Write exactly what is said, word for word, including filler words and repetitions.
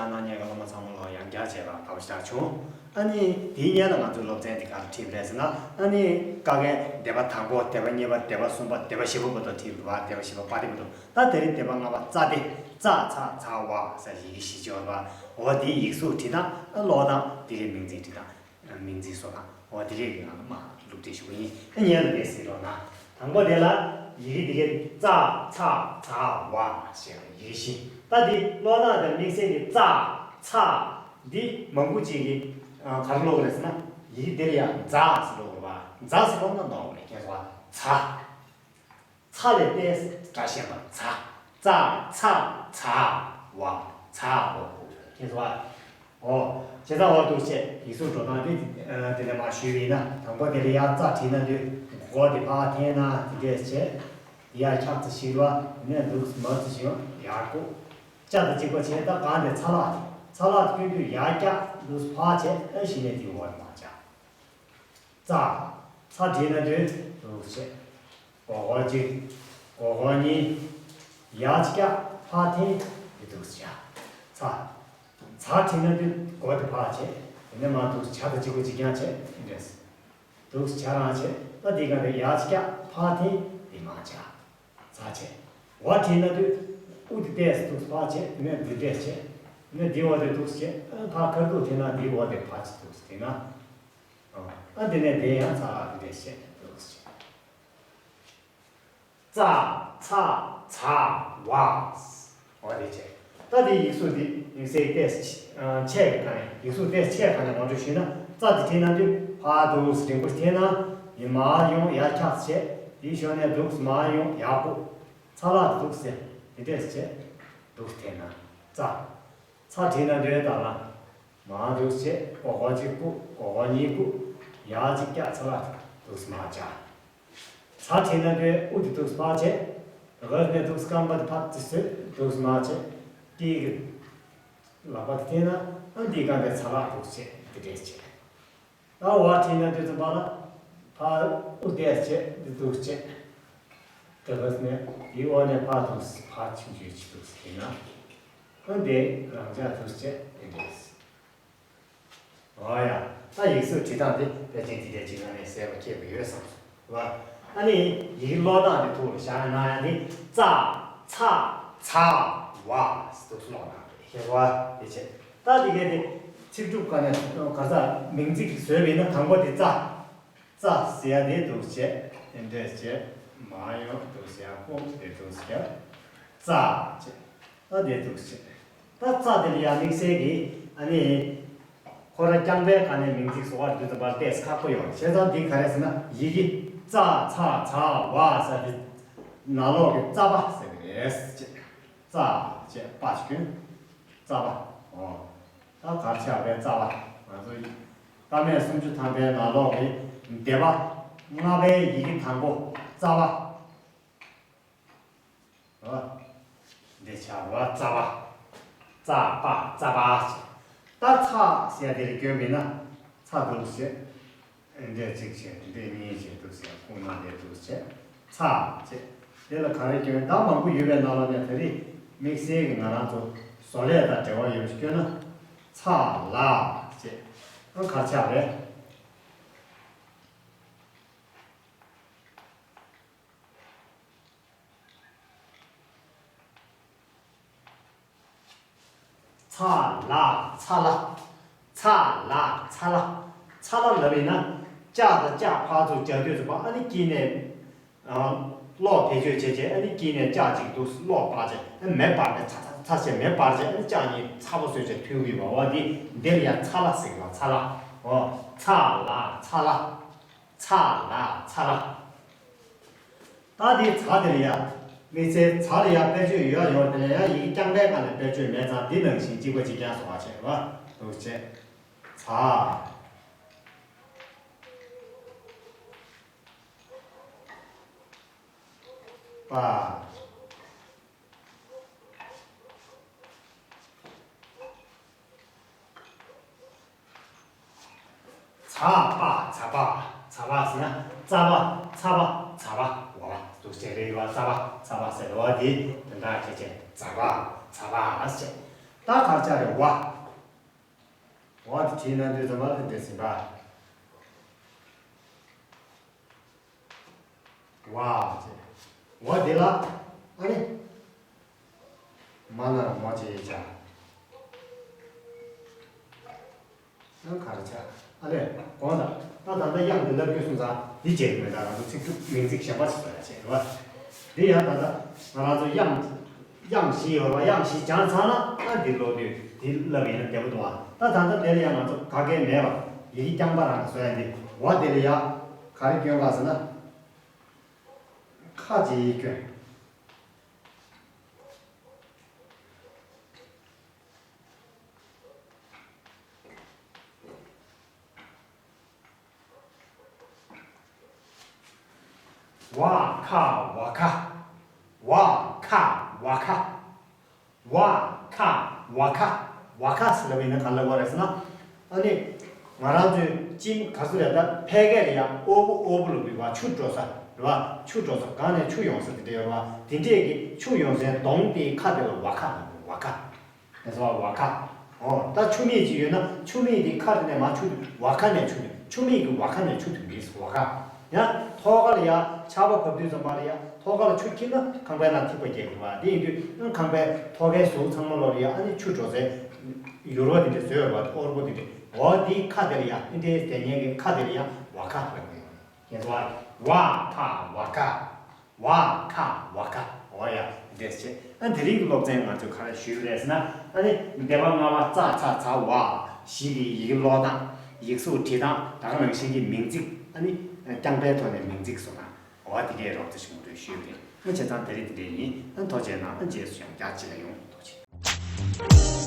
གནང་མཁན་གྱི་སློབ་མ་ཚང་མ་ལ་ཡང་བསྐྱར་བྱས་པ་དགའ་པོ་ཞེ་དྲག་བྱུང་། ཨ་ནི་དེའི་སྔོན་ལ་ང་ཚོའི་སློབ་ཚན་འདི་ག་རེ་ཁྲིད་པ་རེད་ཟེར་ན། ཨ་ནི་ཀ་ཁའི་སྡེ་པ་དང་པོ། སྡེ་པ་གཉིས་པ། སྡེ་པ་གསུམ་པ། སྡེ་པ་བཞི་པ་བར་དུ་ཁྲིད་པ། སྡེ་པ་བཞི་པ་པ་ཏི་བར་དུ། ད་དེ་རིང་སྡེ་པ་ལྔ་པ་ཙ་སྡེ། ཙ་ཚ་ཛ་ཝ་ཟེར་ཡི་གེ་བཞི་ཅིག་ཡོད་པ། འོ་དེའི་ཡིག་གཟུགས་བྲིས་སྟངས། ཀློག་སྟངས། དེ་གའི་མིང་ཚིག་བྲིས་སྟངས། མིང་ཚིག་བཟོ་སྟངས། འོ་དེ་རིགས་ཀྱི་ནང་ལ་མར་སློབ་ཁྲིད་ཞུ་གི་ཡིན། ཨ་ནི་ཡར་ལ་དེ་གཟིགས་རོགས་གནང་། དང་པོ་དེ་ལ་ཡི་གེ་དེ་གའི་ཙ་ཚ་ཛ་ཝ་ཞེས་པའི་ཡི་གེ་བཞི། ད་དེ་ཀློག་སྟངས་དང་དམིགས་བསལ་གྱི་ཙ་ཚ་འདི་མང་པོ་ཅིག་གིས་ག་རེ་ཀློག་གི་རེད་ཟེར་ན། ཡི་གེ་དེ་ལ་ཡང་ཛ་ཟེར་ཀློག་གི་རེད་པ། ཛ་ཟེར་ཀློག་ན་འདོགས་རེད། ཁྱེད་ཚོ། ཚ། ཚ་ལས་ཏོག་ཙམ་སྒྲ་ཞན་པ། ཛ། ཙ་ཚ་ཛ་ཝ། ཛ་ཝ། ཁྱེད་ཚོ། འོ། བྱས་ཙང་འོ་འདུག་སེ་ཡིག་གཟུགས་འགྲོ་སྟངས་དེ། ཨ། དེ་ནས་མར་ཞུས་པ་ཡིན་ན། དང་པོ་དེ་ལ་ཡར་ཙ་བྲིས་ན་དུས་མགོ་དེ་ཕར་འཐེན་ན་དེ་འདྲས་བྱས། ཡར་འཁྱག་ཙམ་ཞིག་རེད་པ། དེ་ནས་འདུག་སེ་མར་ཙམ་ཞིག་ཡར་བཀུག་ཙ་དང་གཅིག་པ་བྱས། ད་གང་དེ་ཚ་ལག་དེ། ཚ་ལག་དེ་སྐྱོན་དུས་ཡར་བཀྱག་འདུག་སེ་ཕར་བྱས། ཨ། གཞི་ནས་དེའི་འོག་ཏུ་མར་བཅག་ཙ། ཚ་བྲིས་ན་དུས་འདུག་སེ། སྒོར་སྒོར་གཅིག་སྒོར་སྒོར་གཉིས། ཡར་གཅིག་བཀྱག་ཕར་འཐེན། དེ་འདུག་སེ་བྱས། ཚ། ཛ་བྲིས་ན་དུས་མགོ་དེ་ཕར་བྱས། དེ་ནས་མར་འདུག་སེ་ཇ་དང་གཅིག་པ་གཅིག་རྐྱང་བྱས། དེ་འདྲས། འདུག་སེ་ཇ་རང་བྱས། ད་འདི་ག་རེ། ཡར་གཅིག་བཀྱག་ཕར་འཐེན། དེ་མར་བཅག་ཛ་བྱས། ཝ་བྲིས་ན་དུས་དབུ་དེ་ཏོག་ཙམ་འདུག་སེ་ཕར་བྱས། དེ་ནས་འདི་འདྲས་བྱས། དེ་ནས་འདིའི་འོག་དེ་འདུག་སེ་བྱས། ཨ། ཕར་ཁ་ཐུག་འཐེན་ན་འདིའི་འོག་དེ་ཕར་ཅིག་འདུག་སེ་འཐེན་ན། ཨ། དེ་ནས་དེ་ཡང་ཚ་ལག་དེ་འདྲས་བྱས། འདུག་སེ་བྱས། ཙ། ཚ། ཛ། ཝ། འོ་དེ་བྱས། ད་དེ་ཡིག་གཟུགས་དེ་དམིགས་བསལ་ཏོག་ཙམ་ཆེ་གི་སྒང་ནས། ཡིག་གཟུགས་ཏོག་ཙམ་ཆེ་གི་སྒང་ནས་ངོ་སྤྲོད་ཞུས་ན། ཙ་དེ་བྲིས་ན་དུས་ཕར་འདུག་སེ་རིང་པོ་འཐེན་ན། དེ་མར་ཡོང་ཡར་འཁྱག་བྱས། དེའི་གཞུག་ནས་འདུག་སེ་མར་ཡོང་ཡར་བཀུག་ཚ་ལག་དེ་འདུག་སེ་དེ་འདྲས་བྱས། འདུག་སེ་འཐེན་ན་ཙ། ཚ་བྲིས་ན་དུས་ད་ལ། མར་འདུག་སེ་བྱས། སྒོར་སྒོར་གཅིག་བཀུག་སྒོར་སྒོར་གཉིས་བཀུག་ཡར་གཅིག་བཀྱག་ཚ་ལག་འདུག་སེ་མར་བཅག་ཛ་བྲིས་ན་དུས་དབུ་དེ་འདུག་སེ་ཕར་བྱས། དེ་ག་ནས་འདུག་སེ་རྐང་པ་དེ་ཕར་ཙམ་བཟོས། འདུག་སེ་མར་བྱས། སྐེ་གི་ལག་པ་དེ་འཐེན་ན། ཨ། འདི་ག་འདི་ཚ་ལག་འདུག་སེ་བྱས། དེ་འདྲས་བྱས། ད་ཝ་བྲིས་ན་དུས་ཙམ་པ་ལ། ཕར་དབུ་འདུག་སེ་བྱས། འདི་འདུག་སེ་བྱས། དེ་ག་ནས་དེའི་འོག་ནས་ཕར་འདུག་སེ་ཕར་ཕྱིན་བྱས་ཅིག་འདུག་སེ་བྱས་ན། ཨ། འདི་རང་འཇགས་འདུག་སེ་བྱས། དེ་འདྲས། འོ་ཡ། ད་ཡིག་གཟུགས་བྲིས་སྟངས་དེ་ཕལ་ཆེར་དེ་འདྲ་ཅིག་ནང་ནས་གསལ་པོ་ཁེལ་གྱི་ཡོད་བསམ་སོང་། རེད་པ། ཨ་ནི་ཡི་གེ་ཀློག་སྟངས་དེ་ཐུགས་ལ་བཞག་ན་ཡང་། དེ་ཙ། ཚ། ཛ། ཝ་འདུག་སེ་ཀློག་སྟངས་རེད། ཤེས་པ་དེ་བྱས། ད་དེ་གའི་དེ་ཚིག་གྲུབ་སྒང་ནས་ག་རེ་ཟེར། མིང་ཚིག་བཟོས་པ་ཡིན་ན། དང་པོ་དེ་ཙ། ཙ་ཟེར་ཡ་དེ་འདུག་སེ་བྱས། དེ་འདྲས་བྱས། མར་ཡོང་འདུག་སེ་ཡར་བཀུག་དེ་འདུག་སེ་བྱས། ཙ་བྱས། ད་དེ་འདུག་སེ་བྱས། ད་ཙ་དེ་ལ་ཡང་དམིགས་བསལ་གྱི། ཨ་ནི་ཁོ་རང་རྐྱང་པའི་སྒང་ནས་མིང་ཚིག་བཟོ་བ་དུས་ཙམ་པར་ཏོག་ཙམ་ཁག་པོ་ཡོད། བྱས་ཙང་འདི་ག་རེ་ཟེར་ན། ཡི་གེ་ཙ་ཚ་ཛ་ཝ་ཟེར་དེ་ནང་ལོགས་ཀྱི་ཙ་པ་ཟེར་གྱི་རེད། ཙ་བྱས། པ་ཞིག་གྱོན། ཙ་པ། འོ། ད་ག་རེ་ཆགས་པས། ཙ་པ། ང་ཚོ་ཀ་མད་སུམ་ཅུ་ཐམ་པའི་ནང་ལོགས་ཀྱི་སྡེ་པ་ལྔ་པའི་ཡི་གེ་དང་པོ་ཙ་པ། འོ། འདི་ཆགས་པ། ཙ་པ། ཙ་པ། ཙ་པ་ཟེར། ད་ཚ་ཟེར་དེ་ལ་སྐྱོན་མིན་ན། ཚ་འདུག་སེ་བྱས། འདི་གཅིག་བྱས། འདི་གཉིས་བྱས། འདུག་སེ་བཀུག་ན་འདི་འདུག་སེ་བྱས། ཚ་བྱས། དེ་ལ་ག་རེ་སྐྱོན། ད་མང་པོ་ཡོད་པའི་ནང་ལ་ནས་དེ་རིང་དམིགས་བསལ་གྱི་ང་རང་ཚོ་བཟོ་ལས་དང་འབྲེལ་བ་ཡོད་པ་ཞིག་སྐྱོན་ན། ཚ་ལ་བྱས། ཨ། ག་རེ་ཆགས་རེད། ཚ་ལ། ཚ་ལ། ཚ་ལ། ཚ་ལ། ཚ་ལ་ལབ་ཡིན་ན། ཅ་དང་ཅ་ཕར་ཚུར་སྦྱར་དུས་ཙམ་པ། ཨ་ནི་དཀྱིལ་ནས། ཨ། གློག་བེད་སྤྱོད་བྱས་བྱས། ཨ་ནི་དཀྱིལ་ནས་ཅ་གཅིག་འདུག་སེ་གློག་སྤར་བྱས། ཨ་ནི་མེ་སྤར་ནས་ཚ་ཚ་ཚ་བྱས་མེ་སྤར་བྱས། ཨ་ནི་ཅ་གཉིས་ཚ་པོ་བཟོས་བྱས་མཐུད་ཀྱི་ཡོད་པ། འོ་དེ། འདི་ལ་ཡང་ཚ་ལ་ཟེར་གྱི་ཡོད། ཚ་ལ། འོ། ཚ་ལ། ཚ་ལ། ཚ་ལ། ད་དེ་ཛ་དེ་ལ་ཡ། དམིགས་བསལ་ཛ་ལ་ཡ་དཔེར་བརྗོད་ཡོད་ཡོད། དེ་ལ་ཡ་ཡི་གེ་རྐྱང་པའི་སྒང་ནས་དཔེར་བརྗོད་མེད་ཙང་། འདི་ནང་བཞིན་གཅིག་པ་གཅིག་རྐྱང་བཟོ་བ་བྱས་པ་འདུག་བྱས། ཛ། པ། ཛ་པ། ཛ་པ། ཛ་པ་ཟེར་ན། ཙ་པ། ཚ་པ། ཛ་པ། འོ། འདུག་སེ་རེད་པ། ཙ་པ། ཚ་པ་ཟེར་བ་དེ་དོན་དག་ཁྱད་ཆོས། ཛ་པ། ཛ་པ་ཟེར། ད་གར་ཆགས་རེད། ཝ། ཝ་དེ་བྲིས་ན་འདོད་ཙམ་པ་ལ་འདོད་ཟིན་པ། ཝ་ཅེས། ཝ་དེ་ལ་ཨ་ནི། མ་ན་རོ་མོ་ཅེས་བྱ། ཡང་གར་ཆགས། ཨ་ལས། གོང་དང་། ད་ད་ལྟ་དབྱངས་འདི་ལབ་རྒྱུ་སོང་ཙང་འདི་བྱས་ཀྱི་མེད། ད་ང་ཚོ་ཚིག་གྲུབ་མིང་ཚིག་གཞན་པ་ཞིག་བཟོ་ཡ་བྱས་རེད་བ། འདི་ཡང་ད་ལྟ་ང་རང་ཚོ་དབྱངས། དབྱངས་བཞི་ཡོད་རེད་བ། དབྱངས་བཞི་སྦྱངས་ཚར་ན་ཨ་འདི་ལོ་དུས་འདི་ལབ་ཡིན་ན་བདེ་པོ་འདུག་བ། ད་ད་ལྟ་དེ་ལ་ཡང་ང་ཚོ་ག་གེ་མེད་པ། ཡི་གེ་རྐྱང་པ་རང་གིས་བཟོ་ཡ་འདི། ཝ་དེ་ལ་ཡ། ག་རེ་སྐྱོན་ག་ཟེར་ན། ཁ་ཅིག་སྐྱོན། ཝ་ཁ་ཝ་ཁ། ཝ་ཁ་ཝ་ཁ། ཝ་ཁ་ཝ་ཁ། ཝ་ཁ་ཟེར་ལབ་ཡིན་ན་ག་ལབ་པ་རེད་ཟེར་ན། ཨ་ནི། ང་རང་ཚོའི་སྤྱི་ག་ཚོད་རེད། ད་ཕལ་སྐད་ལ་ཡ་ཨོ་བུ་ཨོ་བུ་ལབ་པའི་བ་ཆུ་འགྲོ་ས་རེད་བ། ཆུ་འགྲོ་ས་གང་ནས་ཆུ་ཡོང་ས་དེ་འདྲ་ཡོད་རེད་བ། དེ་འདྲས་ཀྱི་ཆུ་ཡོང་སའི་གདོང་དེའི་ཁ་དེ་ལ་ཝ་ཁ་ལབ་པ། ཝ་ཁ། དེ་ཚོ་ཝ་ཁ། ཨོ། ད་ཆུ་མིག་ཅིག་ཡོད་ན་ཆུ་མིག་དེ་ཁ་དེ་ནས་མར་ཆུ་དེ་ཝ་ཁ་ནས་ཆུ་དེ། ཆུ་མིག་གི་ཝ་ཁ་ནས་ཆུ་དེ་མིག་ཝ་ཁ། ཡང་ཐོག་ཁ་ལ་ཡ་ཆར་པ་བབས་དུས་ཙམ་པ་ལ་ཡ་ཐོག་ཁ་ལ་ཆུ་འཁྱིལ་ན་ཁང་པའི་ནང་ཐིགས་པ་རྒྱག་གི་རེད་བ། དེ་ཡིན་དུས་ཁང་པའི་ཐོག་ཁའི་ཟུར་ཚང་མ་ལོག་ལ་ཡ་ཨ་ནི་ཆུ་འགྲོ་སའི་ཡུར་བ་དེ་འདྲ་བཟོས་ཡོད་རེད་བ། ཨོར་པོ་དེ་འདྲ། འོ་དེའི་ཁ་དེ་ལ་ཡ། ཨེ་འདྲའི་དེ་ཉན་གི་ཁ་དེ་ལ་ཡ་ཝ་ཁ་ལབ་ཀྱི་ཡོད་རེད། ཡིན་ཙང་ཝ་ཁ་ཝ་ཁ། ཝ་ཁ་ཝ་ཁ། འོ་ཡ། འདྲེས་བྱས། ཨ་དེ་རིང་གི་སློབ་ཚན་ང་ཚོས་ག་རེ་ཞུས་པ་རེད་ཟེར་ན། ཨ་ནི་སྡེ་པ་ལྔ་པ་ཙ་ཚ་ཛ་ཝ་བཞི་གི་ཡི་གེ་ཀློག་སྟངས། ཡིག་གཟུགས་བྲིས་སྟངས། ད་ག་ནང་བཞིན་གྱི་མིང་ཚིག་ཨ་ནི་རྐྱང་པའི་ཐོག་ནས་མིང་ཚིག་བཟོ་སྟངས། འོ་དེ་གའི་རོབ་ཙམ་ཞིག་ངོ་སྤྲོད་ཞུས་པ་རེད། ཨ་བྱས་ཙང་དེ་རིང་དེ་འདྲ་ཡིན། ཨ་ཐུགས་རྗེ་གནང་། ཨ་རྗེས་སུ་ཡང་བསྐྱར་མཇལ་ཡོང་། ཐུགས་རྗེ་ཆེ།